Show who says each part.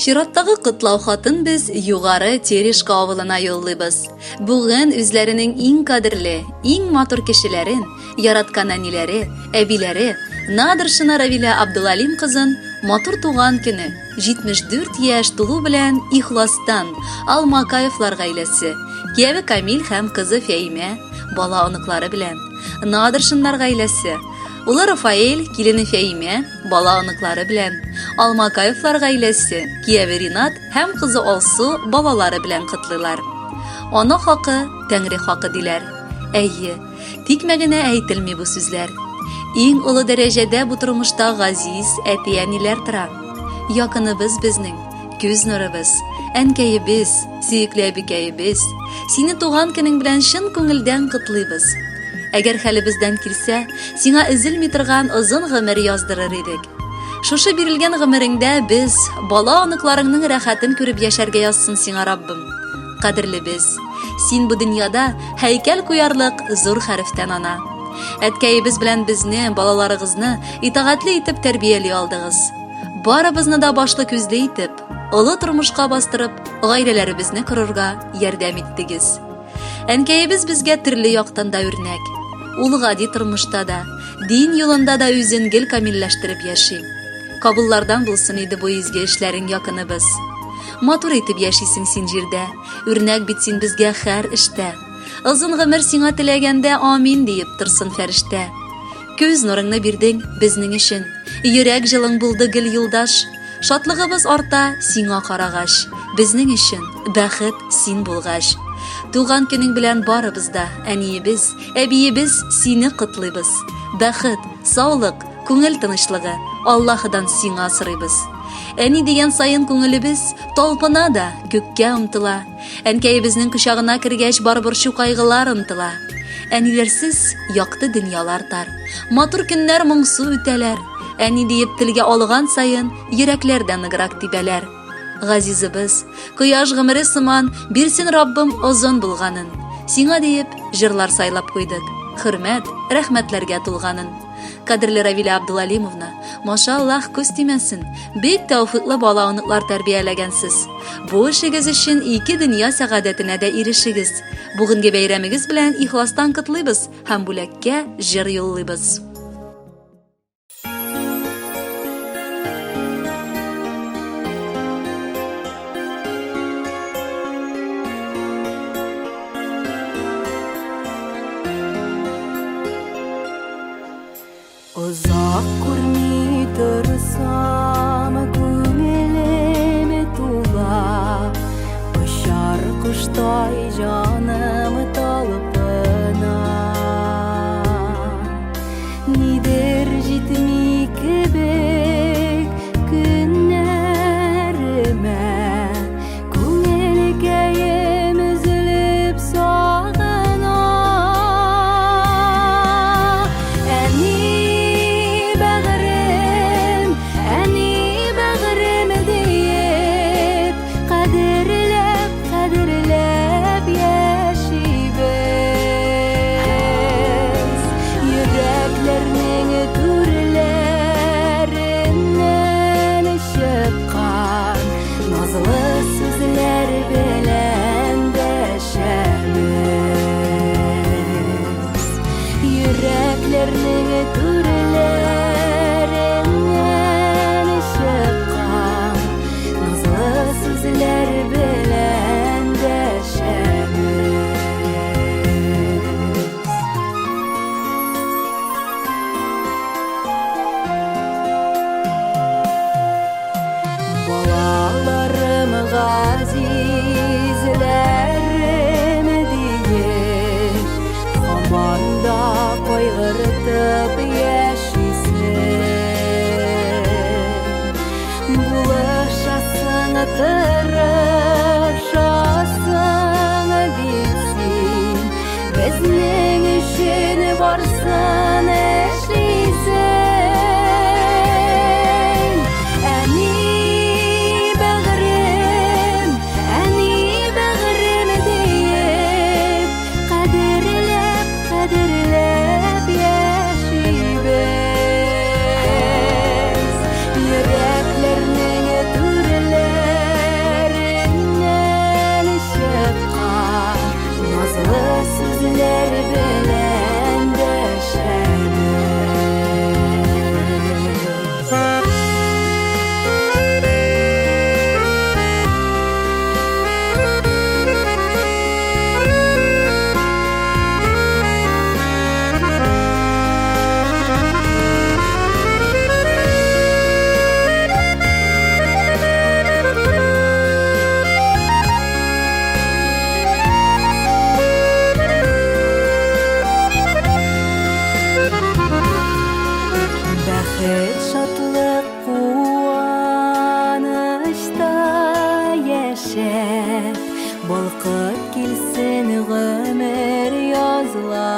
Speaker 1: Чираттагы котлау хатын без Югары Терешка авылына юллыйбыз. Бүген үзләренең иң кадерле, иң матур кешеләрен, яраткан әниләре, әбиләре, Надршина Равилә Абдулалим кызын матур туган көне, 74 яшь тулу белән ихластан Алмакаевлар гаиләсе, кияве Камил һәм кызы Фәимә, бала оныклары белән, Надршиннар гаиләсе, улы Рафаэль, килене Фәимә, бала оныклары белән, Алмакаевлар гаиләсе, кияве Ринат һәм кызы Алсу балалары белән котлыйлар. Ана хакы, Тәңре хакы диләр. Әйе, тикмә генә әйтелми бу сүзләр. Иң олы дәрәҗәдә бу тормышта газиз әти-әниләр тора. Якыныбыз безнең, күз нурыбыз, әнкәебез, сөекле әбикәебез, сине туган көнең белән чын күңелдән котлыйбыз. Әгәр хәлебездән килсә, сиңа өзелми торган озын гомер яздырыр идек. Шушы бирелгән гомереңдә без, бала-оныкларыңның рәхәтен күреп яшәргә язсын сиңа Раббым. Кадерлебез, син бу дөньяда һәйкәл куярлык зур хәрефтән ана. Әткәебез белән безне, балаларыгызны итагатьле итеп тәрбияли алдыгыз. Барыбызны да башлы күзле итеп, олы тормышка бастырып, гаиләләребезне корырга ярдәм иттегез. Әнкәебез безгә төрле яктан да үрнәк. Ул гади тормышта да, дин юлында да үзен гел камилләштереп яши. Кабуллардан булсын иде бу изге эшләрең якыныбыз. Матур итеп яшисең син җирдә, үрнәк бит син безгә хәр эштә. Озын гомер сиңа теләгәндә амин диеп торсын фәрештә. Күз нурыңны бирдең безнең өчен, йөрәк җылың булды гел юлдаш. Шатлыгыбыз арта сиңа карагач, безнең өчен бәхет син булгач. Туган көнең белән барыбыз да, әниебез, әбиебез сине котлыйбыз. Бәхет, саулык, күңел тынычлыгы Аллаһыдан сиңа сорыйбыз. Әни дигән саен күңелебез талпына да, күккә омтыла. Әнкәебезнең кочагына кергәч бар борчу кайгылар онтыла. Әниләрсез якты дөньялар тар. Матур көннәр моңсу үтәләр. Әни диеп телгә алган саен йөрәкләр дә ныграк тибәләр. Газизыбыз, кояш гомере сыман, бирсен Раббым озын булганын. Сиңа диеп җырлар сайлап куйдык. Хөрмәт, рәхмәтләргә тулганын. Кадерле Равилә Абдулалимовна, машаллаһ, күз тимәсен, бик тәүфиклы бала-оныклар тәрбияләгәнсез. Бу эшегез өчен ике дөнья сәгадәтенә дә ирешегез. Бүгенге бәйрәмегез белән ихластан котлыйбыз һәм бүләккә җыр юллыйбыз.
Speaker 2: Озак күрми торсам, күңелем тула, Очар коштай җаным талпына. Нидер җитми кебек көннәремә, Күңелкәем өзелеп сагына. Әни бәгърем, әни бәгърем диеп, кадерләп, кадерләп яшибез. Йөрәкләрнең түрләреннән чыккан Назлы сүзләр белән дәшәбез. Йөрәкләрнең түрләреннән чыккан Назлы сүзләр белән дәшәбез. Балаларым газизләрем диеп, һаман да кайгыртып яшисең. Булышасың, тырышасың бит син, безнең өчен барсын эшлисең. Әни бәгърем, әни бәгърем диеп, кадерләп, кадерләп яшибез. Бәхет, шатлык, куанычта яшәп, балкып килсен гомер язларың.